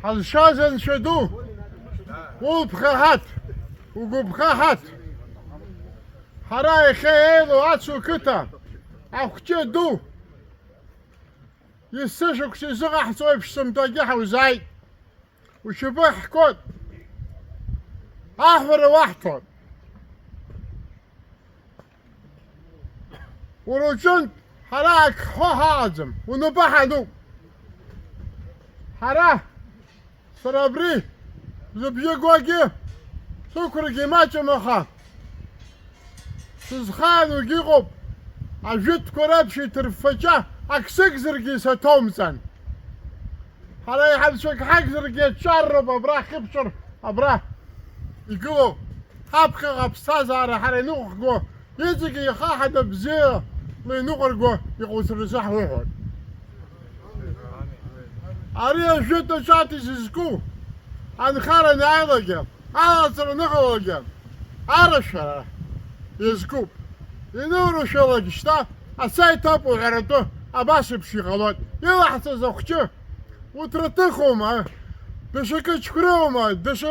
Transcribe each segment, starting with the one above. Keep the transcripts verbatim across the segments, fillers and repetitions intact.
Ҳазшаз Анцәа ду, улԥха ҳаҭ, угәыԥха ҳаҭ. Ҳара иахьа еилоу ацу қыҭа, ахәҷы ду, есышықәса изыҟаҳҵо еиԥш сынтәагьы ҳаузааит. Ушьапы ҳкуеит, аҳәара уаҳҭоит. Уара уҿынтә ҳара ак ҳҳәо ҳаҟаӡам, унапы ҳануп. Ҳара, сара абри зыбжьы гогьы, сықәрагьы маҷым, аха сызхааноугьы ыҟоуп, ажәытәқәа реиԥш иҭырффаҷа ак сыгзаргьы саҭоумҵан. Ҳара иҳамцәак ҳагзаргьы аҿарроуп абра ахьыԥшыр, абра игылоу ҳаԥхьаҟа аԥсҭазаара ҳара иныҟәҳго, иҵегьы ихаҳаны бзиала иныҟәырго иҟоуҵаразы ҳуҳәоит. Ари ажәытә аҿатә изызку анхара анааилакгьы, алаҵара аныҟалалакгьы, арашәара иазкуп. Иноурышәалак шьҭа аца иҭоуп уҳәаратәы, абас еиԥш иҟалоит. Илаҳҵаз ахәҷы, уҭраҭыхоума, даҽакы чқәрыума, даҽа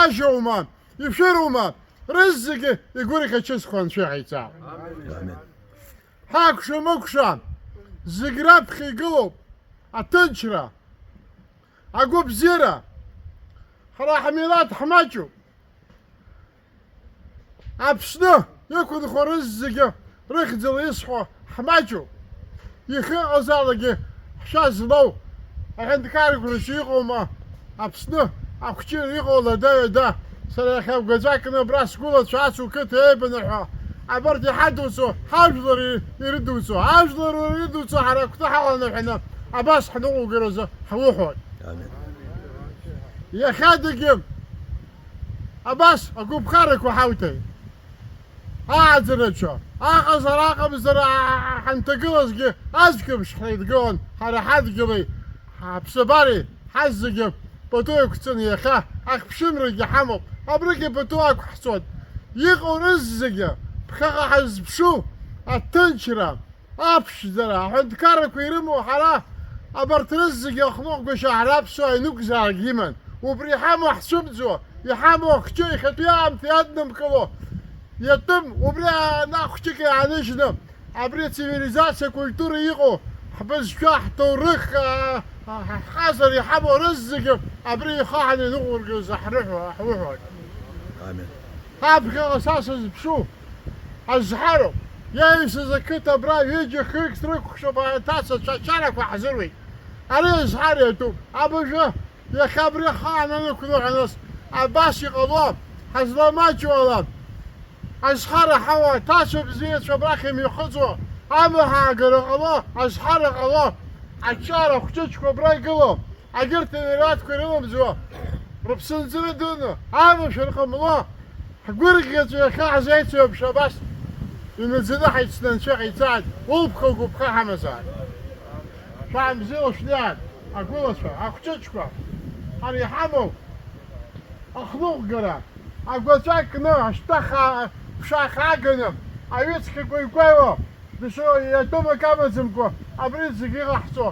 ажьоума, ишәырума, рызегьы игәырӷьа-чысхо Анцәа иҟаиҵа. Амин. Ҳакәша-мыкәша, зегь раԥхьа игылоуп аҭынчра, агәабзиара. Ҳара ҳмилаҭ ҳмаҷуп. Аԥсны иқәынхо рызегьы рыхьӡала исҳәо ҳмаҷуп. Ихы ыҟазаалакгьы ҳшьа злоу аҳәынҭқаррақәа рҿы иҟоума Аԥсны ахәҷы иҟоу лада-ҩада? Сара иахьа агәаҵәа кны абра сгәылацәа ацу қыҭа еибанаҳәо, абарҭ иҳадуцу ҳажәлар ирыдуцу, ажәлар ирыдуцу ҳара агәҭа ҳаланаҳәаны абас ҳныҟәугаразы ҳуҳәоит. Амин. Иахьадагьы абас агәаԥхарақәа ҳауҭеит. Ааӡараҿы, аҟазара-аҟамзара ҳанҭагылазгьы, аӡәк еиԥш ҳаидгылан, ҳара ҳадгьыли ҳаԥсабареи ҳазегьы пату еиқәҵаны иахьа ахьԥшымрагьы ҳамоуп, абригьы пату ақәҳҵоит. Иҟоу рызегьы ԥхьаҟа ҳазԥшу аҭынчра, аԥшӡара, аҳәынҭқаррақәа ирымоу ҳара, абарҭ рызегьы ахныҟәгашьа ҳара аԥсуаа ианықәзааргьы иман. Убри иҳамоу ҳцәымӡуа, иҳамоу ахәҷы иахьатәи аамҭа иаднымкыло иатәым, убри аан-, ахәҷык иааныжьны, абри ацивилизациа, акультура иҟоу, ҳбызшәа, ҳҭоурых, а, а, ҳа-, ҳҟазара иҳамоу рызегьы абри ихаҳаны иныҟәыргаз ҳрыҳәо-, ҳуҳәоит. Амин. Ҳаԥхьаҟа са сызԥшу азҳароуп. Иаҩсыз ақыҭа абра ҩыџьа-хҩык срықәхшәоуп, аҭацацәа ачарақәа ҳзыруеит. Ари азҳара иатәуп. Абыржәы иахьа абри ахаан анықәныҳәа, нас абас иҟало, ҳазламаҷу ала, азҳара ҳауа, аҭацәа бзиацәа абрахь имҩахыҵуа, амҩа ҳаагара ҟало, азҳара ҟало, аҿар ахәҷыҷқәа абра игылоу, агьырҭ амилаҭқәа ирыламӡуа, рыԥсынҵры дуны, амашәыр ҟамло, ҳгәырӷьаҵәа иахьа ҳзеицу еиԥш абас инаӡаны ҳаицны Анцәа иҟаиҵааит, улԥха-угәыԥха ҳамазааит. Шәаамзеилашәлиааит, агәылацәа, ахәҷыҷқәа, ҳара иҳамоу ахныҟәгара, агәаҵәа кны, ашьтәа хаа, ԥша хааганы, аҩыцқьа гәаҩ-гәаҩуа, дышо иатәым акы амаӡамкәа, абри зегьы иҟаҳҵо,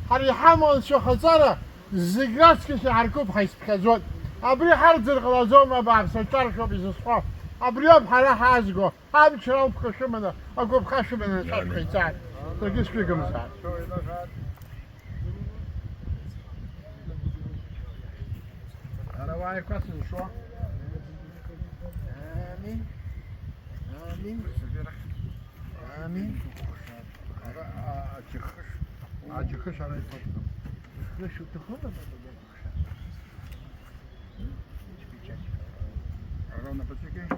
ҳара иҳамоу анцәахаҵара, зегь раҵкыс иҳаркуп, ҳаицԥхьаӡоит. Абри ҳарӡыр ҟалаӡом, абааԥс, аҿаршәоуп изызҳәо. Абриоуп ҳара ҳаазго, амчра ауп ԥхашәыманы, агәаԥхашәыманы анцәа шәҟаиҵааит. Саргьы сшәыгымзааит. Ара уааи, қәа сызшо. Амин. Амин. Амин. Ара, а, аџьыхыш. Аџьыхыш ара иҭоуп. Ишәҭаху. Ара унапаҵәҟьеи?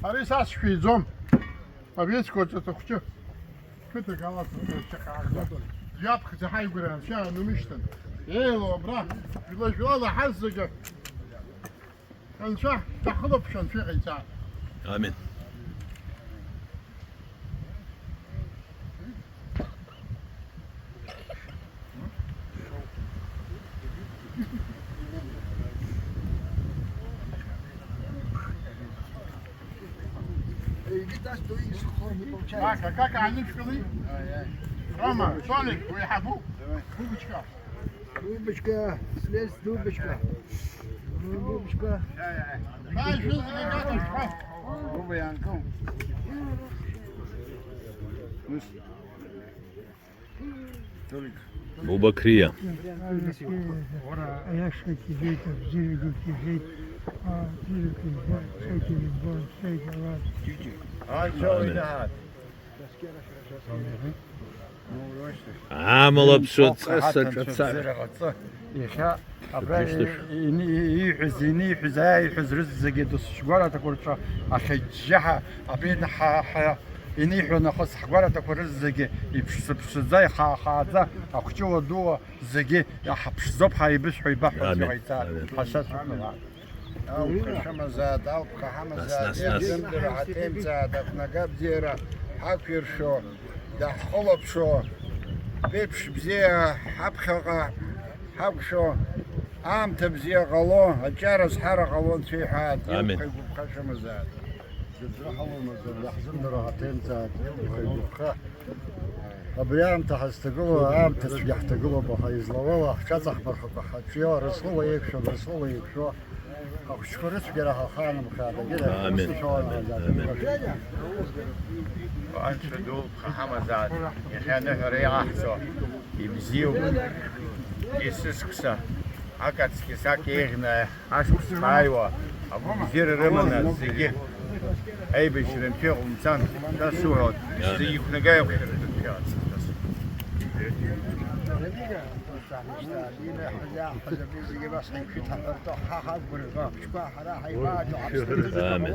Ари са сшәиӡом. Абри ацәқәырҵәыҭа хәҷы. Қыҭак алаҵаны даҽакы ааигәа. Иаԥхьаӡа ҳаигәара анцәа иаанумышьҭын. Еилоу абра, жәла-жәлала ҳазегьы. Анцәа даҳхылаԥшуа, Анцәа иҟаиҵааит. Амин. Как, как они шли? Рома, Толик, уи ҳабу? Бубочка. Бубочка, слез Дубочка. Бубочка. Ай, шли, как это, что? Буба, Янков. Толик. Буба Крия. Аиашагьы ижәеит, абзиагьы ижәеит, а, бзиагьы ижәеит, сагьы ижәбон, сагьы ала. Амала ԥсуа ҵас аҿацара. Иахьа абра ииҳәаз, иниҳәаз, иааиҳәаз рызегьы дасу сгәараҭақәа рҿы ахьыџьџьаҳа абри ҳа, ҳа, иниҳәо нахыс ҳгәараҭақәа рызегьы иԥшӡа-ԥшӡаӡа, ихаа-хааӡа, ахәҷыуа-дууа зегьы иаҳԥшӡоуп, ҳаибышәҳәо ибаҳәо. Амин. Иҟаиҵааит. Амин. Ҳашьацәгьала. Алԥха шәымазааит, алԥха ҳамазааит, нас, нас, нас. Иахьынтәи ҳаҭеимҵааит, ақәнага бзиара ҳақәиршәо, даҳхылаԥшуа, ԥеиԥш бзиа ҳаԥхьаҟа ҳақәшәо, аамҭа бзиа ҟало, аҿиара зҳара ҟало анцәа иҳәааит. Амин. Илԥха игәыԥха шәымазааит. Зыӡра ҳалоумаӡам, иаҳзымдыруа ҳаҭеимҵааит, илԥха игәыԥха. Абри аамҭа ҳазҭагылоу, аамҭа цәгьа ҳҭагылоуп, аха излауала ҳҽаҵаҳмырхакәа ҳаҿио, Аразҟыла еиқәшәо, Абрыскыла еиқәшәо, ахәыҷқәа рыцәгьара ҳахаанымхааит, егьырахь. Амин. Ус ишәоуа. Амин. Амин. Анцәа ду, ԥха ҳамазааит, иахьа аныҳәара иҟаҳҵо, ибзиоуп, есыскәса, акаҵкьыс ак еиӷьны, Ашықәс ааиуа, агәабзиара рыманы зегьы аибашьра анцәа иҟоумҵан, ҳәа суҳәоит. Зегьы иқәнагаҩ ақәшәара дынҭәалац. Амин. Амин.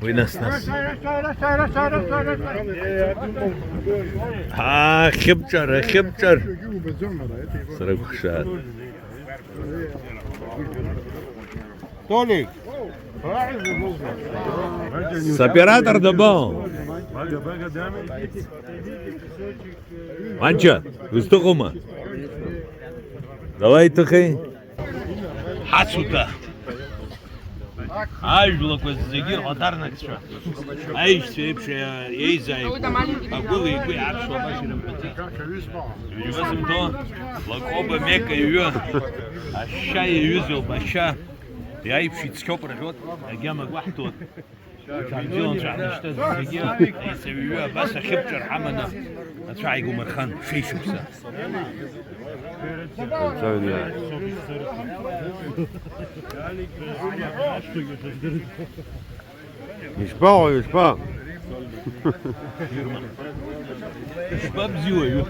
Уи нас-нас. Аа, хьыбҿар, хьыбҿар. Срыкәхшааит. Толик! Соператор дабаҟоу? Манча, узҭыҟоума? Давай, ҭыхи. Ҳацута! Ажәлақәа зегьы рхаҭарнакцәа, аишьцәа еиԥш еизааигәоу, агәыла игәы иаарԥшуа баша ирымҳәаӡеит. Ҩба зымҭо, Лакоба Мека иҩы, ашьа иаҩызоуп, ашьа, иаиԥш ицқьоуп рҳәоит, агьама гәаҳҭоит. Ҽаанбзиала анцәа ҳнашьҭы зегьы, аиҵаҩҩы абас ахьыбҿар ҳаманы, анцәа ааигумырхан, шеишықәса. Ишԥаҟоу, ишԥа? Ишԥабзиуаҩу?